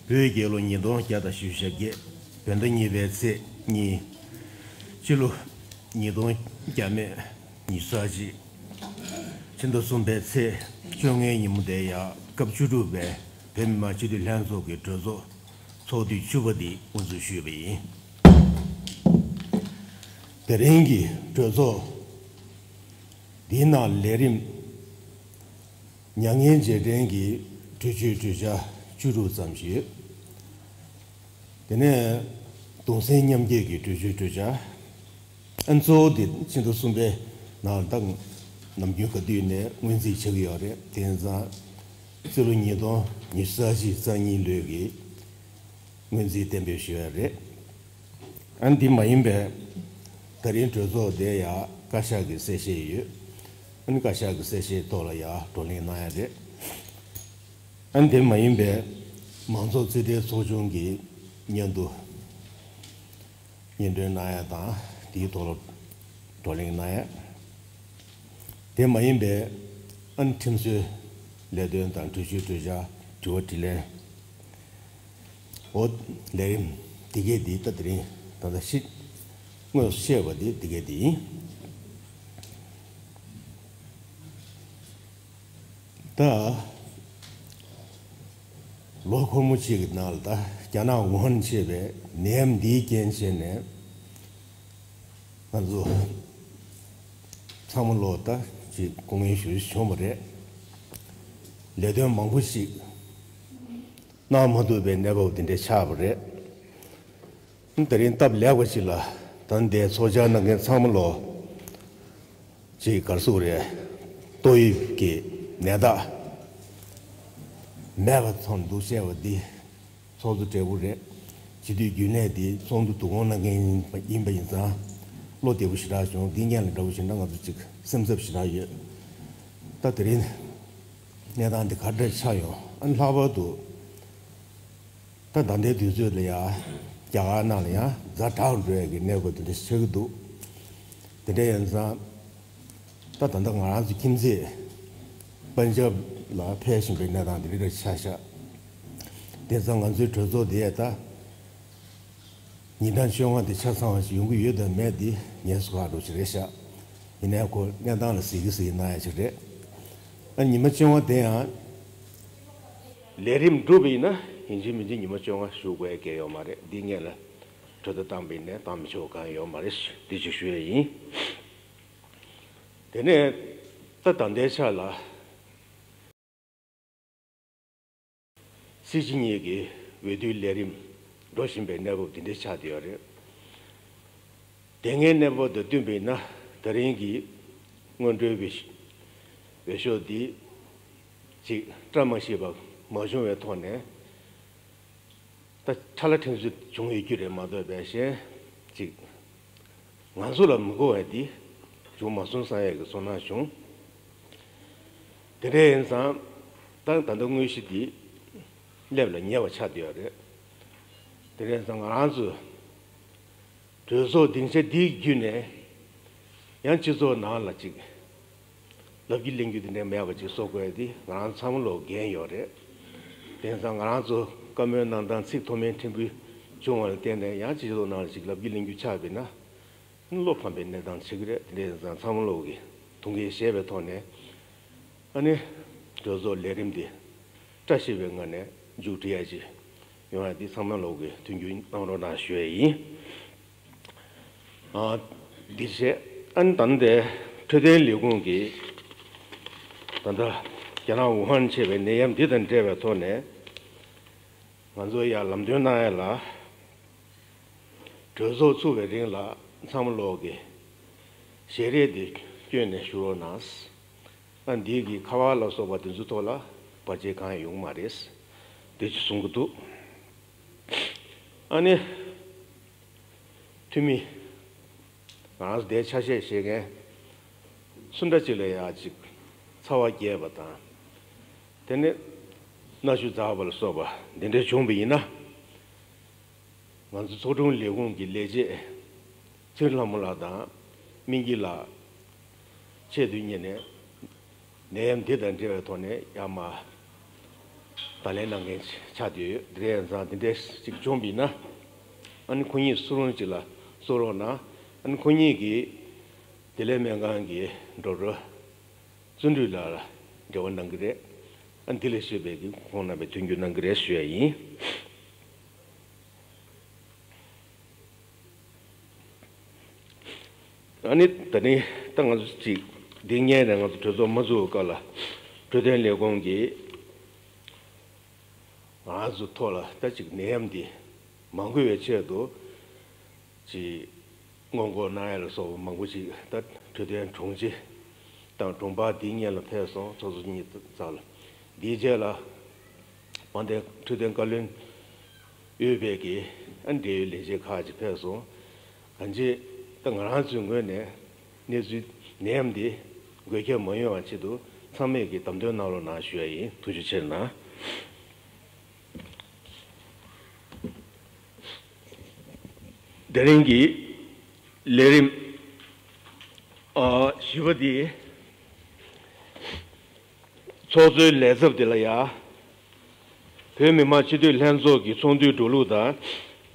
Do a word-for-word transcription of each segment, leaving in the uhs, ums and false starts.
བོད་རྒྱལ་ལོ་ཉིས་སྟོང་བརྒྱ་དང་བཞི་བཅུ་ཞེ་བརྒྱད། བོད་ཟླ་གཉིས་པའི་ཚེས་གཉིས། སྤྱི་ལོ་ཉིས་སྟོང་བརྒྱ་མེད་ཉི་ཤུ་རྩ་གཅིག། ཕྱི་ཟླ་གསུམ་པའི་ཚེས་བཅོ་ལྔའི་ཉིན་མོ་དེ་ཡང་སྐབས་བཅུ་དྲུག་པའི་བོད་མི་མང་སྤྱི་འཐུས་ལྷན་ཚོགས་ཀྱི་གྲོས་ཚོགས་ཚོགས་དུས་བཅུ་པ་འདི་དབུ་འཛུགས་ཞུས་པ་ཡིན། དེ་རིང་གི་གྲོས་ཚོགས་འདིའི་ནང་ལས་རིམ་མྱ་ངན་རྗེས་དྲན་གྱི་གྲོས་ཆོད་གྲོས་འཆར་བཅུ་དྲུག་ཙམ་ཞིག། དེ་ནས་གདུང་སེམས་མཉམ་སྐྱེད་ཀྱི་གྲོས་ཆོད་གྲོས་འཆར། ཨ་ནི་གཙོ་བོ་དེ་ཕྱི་ཟླ་གསུམ་པའི་ནང་ལ་ད་ནམ་རྒྱུན་ག་དུས་ནས་སྔོན་རྩིས་བྱེད་ཀྱི་ཡོད་རེད། དེ་ཡིན་ཙང་སྤྱི་ལོ་ཉིས་སྟོང་ཉི་ཤུ་རྩ་གཅིག་རྩ་གཉིས་ལོའི་གི་སྔོན་རྩིས་གཏན་འབེབས་ཞུ་ཡ་རེད། ཨ་ནི་འདི་མ་ཡིན་པའི་ད་རིང་གྲོས་ཚོགས་དེ་ཡང་བཀའ་ཤག་གི་གསལ་བཤད་ཡོད། ཨ་ནི་བཀའ་ཤག་གི་གསལ་བཤད་ཐོག་ལ་ཡང་བགྲོ་གླེང་གནང་ཡ་རེད། ཨ་ནི་དེ་མ་ཡིན་པའི་མང་ཚོགས་རྩིས་ཁྲའི་ཚོགས་ཆུང་གི་སྙན་ཐོ་སྙན་སྒྲོན་གནང་ཡ་དང་དེའི་ཐོག་ལ་བགྲོ་གླེང་གནང་ཡ། དེ་མ་ཡིན་པའི་ཨ་ནི་ཁྲིམས་བཟོའི་ལས་དོན་དང་གྲོས་ཆོད་གྲོས་འཆར་དྲི་བ་དྲིས་ལན། འོ། ལས་རིམ་འདི་གས་འདི་ད་དེ་རིང་ད་ལྟ་ཤི་དངོས་སུ་བཤད་པ་འདི་འདི་གས་འདི་ཡིན། ད་ལོ་འཁོར་མོ་གཅིག་གི་ནང་ལ་ད་རྒྱ་ནག་ཝུ་ཧན་ཞེས་པའི་ནད་ཡམས་འདིའི་རྐྱེན་བྱས་ནས་ང་ཚོ་ཚང་མ་ལོ་ད་ཅིག་སྐུ་ངལ་ཞེ་པོ་བྱུང་བ་རེད། ལས་དོན་མང་པོ་ཞིག་གནང་མ་ཐུབ་པའི་གནས་བབ་དེ་འདྲ་ཆགས་པ་རེད། དེ་རིང་སྟབས་ལེགས་པ་ཞིག་ལ་ད་ལྟའི་ཚོགས་བཅར་གནང་མཁན་ཚང་མ་ལོ་ཅིག་ག་རེ་ཟེར་དགོས་རེད། ཏོག་དབྱིབས་ཀྱི་ནད་རྟགས་མེད་པ་ཚོར་འདུག་བཤད་པ་འདི་ཚོགས་གཙོ་བགྲེས་པོ་རེད། སྤྱི་འཐུས་རྒྱུན་ལས་འདི་ཚོགས་འདུ་བསྡུ་སྐོང་གནང་མཁན་ཡིན་པ་ཡིན་ཙང་བློ་བདེ་པོ་ཞེ་དྲག་བྱུང་། འདི་སྔོན་ལ་འདྲ་པོ་ཞིག་ན་ང་ཚོ་ཅིག་སེམས་འཚབ་ཞེ་དྲག་ཡོད། ད་དེ་རིང་གནས་སྟངས་འདི་ག་འདྲ་ཆགས་ཡོང་། ཨ་ནི་ལྷག་པར་དུ་ད་ད་ལྟའི་དུས་ཚོད་ལ་ཡང་རྒྱ་གར་ནང་ལ་ཡང་ཛ་དྲག་འགྲོ་ཡ་གི་གནས་བབ་དེ་འདྲ་ཆགས་ཀྱི་འདུག། དེ་འདྲ་ཡིན་ཙང་ད་ད་ལྟ་ང་རང་ཚོ་ཁྱིམ་མཚེས་པན་ཇབ་ལ་ཕེབས་བཞིན་པའི་གནས་སྟངས་དེ་འདྲ་ཆགས་ཤག། དེ་ཙང་ང་ཚོའི་གྲོས་ཚོགས་དེ་ད་ཉིན་གྲངས་བཅོ་ལྔ་དེ་ཆ་ཚང་བ་ཞིག་ཡོང་གི་ཡོད་དམ་མེད་དེ་ངས་སུ་ཁག་འགྲོ་ཞིག་རེད་ཤག། ཡིན་ནའི་ཁོ་གནས་སྟངས་ལ་གཟིགས་ཀྱི་གཟིགས་གནང་ཡ་ཞིག་རེད། ཨ་ཉི་མ་བཅོ་ལྔ་དེ་ཡང་ལས་རིམ་འགྲུབ་པ་ཡིན་ན་ཡིན་གཅིག་མིན་གཅིག་ཉི་མ་བཅོ་ལྔ་བཞུགས་དགོས་ཡ་གང་ཡོད་མ་རེད། འདི་སྔོན་ལ་གྲོས་བསྡུར་བཏང་པ་ཡིན་ནའི་བཏང་མི་ཆོག་གང་ཡོད་མ་རེད། འདི་ཅིག་ཞུ་ཡ་ཡིན། དེ་ནས་ད་ད་ལྟའི་ཆ་ལ། སྲིད་སྤྱི་གཉིས་ཀྱི་འོས་བསྡུའི་ལས་རིམ་འགྲོ་བཞིན་པའི་གནས་བབ་འདི་འདྲ་ཆགས་བསྡད་ཡོད་རེད། དེ་སྔའི་གནས་བབ་དང་བསྟུན་པ་ཡིན་ན་ད་རིང་གི་སྔོན་འགྲོའི་འོས་འོས་ཤོག་འདི་ཅིག་བཀྲ་མ་ཤིས་པ་མ་བྱུང་བའི་ཐོག་ནས། ད་ཁྲ་ལ་ཁྲིམས་གསོ་བྱུང་ཡོད་རྒྱུ་རེད་མ་གཏོགས་པའི་གཞན་ཅིག་ང་ཚོ་ལ་མི་དགོས་པ་འདི་བྱུང་མ་སོང་བསམ་ཡས་ཀྱི་ཚོར་སྣང་བྱུང་། དེ་འདྲ་ཡིན་ཙང་ད་ད་ལྟ་དངོས་གཞི་འདི་སླེབས་ལ་ཉེ་བ་ཆགས་བསྡད་ཡོད་རེད། དེ་འདྲ་ཡིན་ཙང་ང་རང་ཚོ་གྲོས་ཚོགས་སྡིངས་ཆ་འདི་བརྒྱུད་ནས་ཡང་སྤྱི་ཚོགས་ནང་ལ་ཅིག་ལབ་རྒྱུ་གླེང་རྒྱུ་དེ་འདྲ་མེད་པ་ཅིག་བཟོ་དགོས་ཡ་དེ་ང་རང་ཚང་མ་ལོག་འགན་ཡོད་རེད། དེང་སང་ང་རང་ཚོ་བཀའ་མོལ་གནང་སྟངས་ཚིག་མཐོ་དམན་ཕྲན་བུ་བྱུང་བ་ལ་བརྟེན་ནས་ཡང་སྤྱི་ཚོགས་ནང་ལ་ཅིག་ལབ་རྒྱུ་གླེང་རྒྱུ་ཆགས་པས་ན་བློ་ཕམ་པའི་གནས་སྟངས་ཆགས་ཀྱི་རེད། དེ་འདྲ་ཡིན་ཙང་ཚང་མ་ལོག་གི་ཐུགས་འགན་བཞེས་པའི་ཐོག་ནས་ཨ་ནི་གྲོས་ཚོགས་ལས་རིམ་དེ་བཀྲ་ཤིས་པའི་ངང་ནས་མཇུག་སྒྲིལ་ཡ་ཅིག་ཡོང་ཡ་དེ་ཚང་མ་ལོག་གི་མཐུན་འགྱུར་གནང་རོགས་གནང་ཞུ་ཡ་ཡིན། ཨ། འདི་བྱས་ཨ་ནི་ད་ལྟའི་འཕྲོད་བསྟེན་ལས་ཁུངས་ཀྱི་ད་ལྟ་རྒྱ་ནག་ཝུ་ཧན་ཞེས་པའི་ནད་ཡམས་འདི་དང་འབྲེལ་བའི་ཐོག་ནས་ང་ཚོ་ཡར་ལམ་སྟོན་གནང་ཡ་ལ། གྲོས་ཚོགས་ཚུགས་པའི་རིང་ལ་ཚང་མ་ལོག་གི་ཞལ་རས་འདི་བསྐྱོན་ནས་ཞུ་རོགས་གནང་། ཨ་འདི་གི་ཁ་པར་ལ་སོགས་པ་དེ་ཚོའི་ཐོག་ལ་བར་ཆད་གང་ཡང་ཡོང་གི་མ་རེད། འདི་ཅིག་གསུང་གི་འདུག། ཨ་ནི། འཐུས་མི། ང་རང་ཚོ་དེའི་ཆ་ཤས་བཞེས་མཁན་སུ་འདྲ་ཅིག་ལ་ཡང་ཅིག་ཚ་བ་རྒྱས་པ་དང་། དེ་ནས་སྣ་ཆུ་འཛག་པ་ལ་སོགས་པ་འདི་འདྲ་བྱུང་བ་ཡིན་ན། ང་ཚོ་ཚོགས་དྲུང་ལས་ཁུངས་ཀྱི་ལས་བྱེད་ཚེ་རིང་ལྷ་མོ་ལགས་དང་སྨན་སྐྱིད་ལགས་ཆེད་དུ་གཉེར་ནས། ནད་ཡམས་འདི་དང་འབྲེལ་བའི་ཐོག་ནས་ཡར་མར་ བརྡ་ལན་གནང་མཁན་ཆགས་བསྡད་ཡོད། དེ་གའི་ཡང་ཚང་དེ་འདྲས་ཅིག་བྱུང་བ་ཡིན་ན། ཨ་ནི་ཁོ་གཉིས་སུ་རུང་ཅིག་ལ་གསོལ་རོགས་གནང་། ཨ་ནི་ཁོ་གཉིས་ཀྱིས་བདེ་ལེགས་སྨན་ཁང་གི་ཌོག་ཊར་བརྩོན་འགྲུས་ལགས་ལ་འབྲེལ་བ་གནང་གི་རེད། ཨ་ནི་དེ་ལས་ཤེས་པའི་གི་ཁོང་རྣམ་པས་མཐུན་འགྱུར་གནང་གི་རེད་ཞུ་ཡ་ཡིན། ཨ་ནི་ད་ནི་ད་ང་ཚོ་ཅིག་འདི་སྔོན་ནས་ང་ཚོ་གྲོས་ཚོགས་མ་འཛུགས་སྐབས་ལ་འཕྲོད་བསྟེན་ལས་ཁུངས་ཀྱིས་ང་ཚོ་ཐོག་ལ་ད་ཅིག་ནད་ཡམས་འདི་མ་འགོས་པའི་ཆེད་དུ་ཅིག་སྔོན་འགོག་གནང་ཡ་ལ་སོགས་པ་མང་པོ་ཅིག་ད་འཕྲོད་བསྟེན་དྲུང་ཆེ་དང་དྲུང་འཕར་འདི་སྔོན་ལ་ཕེབས་སོང་། ཚོགས་གཙོ་གཉིས་ཙམ་ལ། འདིའི་རྗེས་ལ་དཔལ་ལྡན་འཕྲོད་བསྟེན་བཀའ་བློན་དབུས་པའི་གི་ཨ་འབྲེལ་ཡོད་ལས་བྱེད་ཁག་ཅིག་ཕེབས་སོང་། གང་ཅི་ད་ང་རང་ཚོའི་ངོས་ནས་གནས་ཚུལ་ནད་ཡམས་འདི་འགོས་ཁྱབ་མ་ཡོང་བ་ཆེད་དུ་ཚང་མས་ཀྱི་བདམས་ཐོན་གནང་རོགས་གནང་ཞུ་ཡ་ཡིན། ཐུགས་རྗེ་ཆེ་གནང་། དེ་རིང་གི་ལས་རིམ་ཨ་བཞི་པ་འདི་ཚོགས་གཙོའི་ལས་ཚབ་འདི་ལ་ཡ། བོད་མི་མང་སྤྱི་འཐུས་ལྷན་ཚོགས་ཀྱི་ཚོགས་འདུའི་འགྲོ་ལུགས་དང་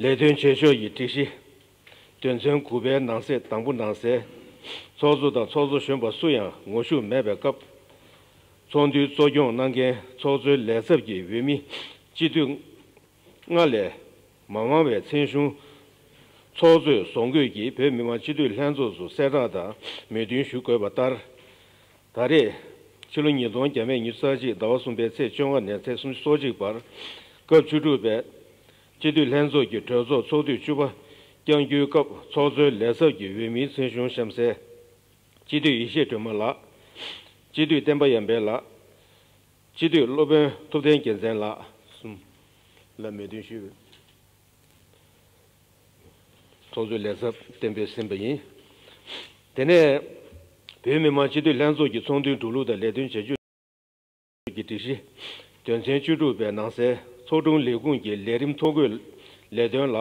ལས་དོན་བྱེད་ཕྱོགས་ཀྱི་སྒྲིག་གཞི། དོན་ཚན་དགུ་པའི་ནང་གསེས་དང་པོ་ནང་གསལ། ཚོགས་གཙོ་དང་ཚོགས་གཙོ་གཞོན་པ་སུ་ཡང་ངོ་ཤུགས་མེད་པའི་སྐབས། ཚོགས་འདུའི་གཙོ་སྐྱོང་གནང་མཁན་ཚོགས་གཙོའི་ལས་ཚབ་ཀྱི་འོས་མི་སྤྱི་འཐུས་ལྔ་ལས་མ་མང་བའི་མཚན་གཞུང་ཚོགས་གཙོས་བཟོ་འགོད་ཀྱིས་བོད་མི་མང་སྤྱི་འཐུས་ལྷན་ཚོགས་སུ་གསལ་བསྒྲགས་དང་མོས་མཐུན་ཞུ་དགོས་པ་ལྟར། ད་རེས་ཕྱི་ལོ་ཉིས་སྟོང་བརྒྱ་མེད་ཉི་ཤུ་རྩ་གཅིག་ཟླ་བ་གསུམ་པའི་ཚེས་བཅོ་ལྔ་ནས་ཚེས་སུམ་ཅུ་སོ་གཅིག་བར་སྐབས་བཅུ་དྲུག་པའི་སྤྱི་འཐུས་ལྷན་ཚོགས་ཀྱི་གྲོས་ཚོགས་ཚོགས་དུས་བཅུ་པ་བསྐྱང་རྒྱུའི་སྐབས་ཚོགས་གཙོའི་ལས་ཚབ་ཀྱི་འོས་མིའི་མཚན་གཞུང་གཤམ་གསལ། སྤྱི་འཐུས་ཡེ་ཤེས་སྒྲོལ་མ་ལགས། སྤྱི་འཐུས་བསྟན་པ་ཡར་འཕེལ་ལགས། སྤྱི་འཐུས་སློབ་དཔོན་ཐུབ་བསྟན་རྒྱལ་མཚན་ལགས་གསུམ་ལ་མོས་མཐུན་ཞུས། ཚོགས་གཙོའི་ལས་ཚབ་གཏན་འབེབས་ཟིན་པ་ཡིན། དེ་ནས་བོད་མི་མང་སྤྱི་འཐུས་ལྷན་ཚོགས་ཀྱི་ཚོགས་འདུའི་འགྲོ་ལུགས་དང་ལས་དོན་བྱ་སྤྱོད་ཀྱི་སྒྲིག་གཞི། དོན་ཚན་བཅུ་དྲུག་པའི་ནང་གསལ་ཚོགས་དྲུང་ལས་ཁུངས་ཀྱི་ལས་རིམ་ཐོ་འགོད་ལས་དོན་ལ་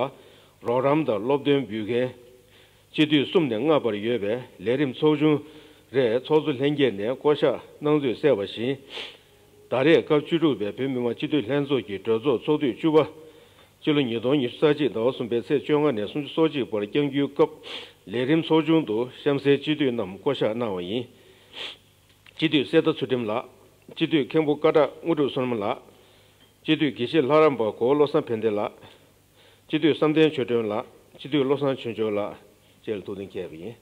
རོགས་རམ་དང་སློབ་སྟོན་འབུལ་མཁན་སྤྱི་འཐུས་གསུམ་ནས་ལྔ་བར་ཡོད་པའི་ལས་རིམ་ཚོགས་ཆུང་རེ་ཚོགས་གཙོ་ལྷན་རྒྱས་ནས་བསྐོ་གཞག་གནང་ཚུལ་གསལ་བ་བཞིན། ད་རེས་སྐབས་བཅུ་དྲུག་པའི་བོད་མི་མང་སྤྱི་འཐུས་ལྷན་ཚོགས་ཀྱི་གྲོས་ཚོགས་ཚོགས་དུས་བཅུ་པ། སྤྱི་ལོ་ཉིས་སྟོང་ཉི་ཤུ་རྩ་གཅིག་ཟླ་བ་གསུམ་པའི་ཚེས་བཅོ་ལྔ་ནས་སུམ་ཅུ་སོ་གཅིག་བར་བསྐྱང་རྒྱུའི་སྐབས་ལས་རིམ་ཚོགས་ཆུང་དུ་གཤམ་གསལ་སྤྱི་འཐུས་རྣམས་བསྐོ་གཞག་གནང་བ་ཡིན། སྤྱི་འཐུས་གསེར་རྟ་ཚུལ་ཁྲིམས་ལགས། སྤྱི་འཐུས་མཁན་པོ་ཀ་བྲག་དངོས་གྲུབ་བསོད་ནམས་ལགས། སྤྱི་འཐུས་དགེ་བཤེས་ལྷ་རམས་པ་གོ་བློ་བཟང་ཕན་བདེ་ལགས། སྤྱི་འཐུས་བསམ་གཏན་ཆོས་སྒྲོན་ལགས། སྤྱི་འཐུས་བློ་བཟང་ཆོས་འབྱོར་ལགས་བཅས་ལ་ཐུགས་གདན་འཁེལ་བ་ཡིན།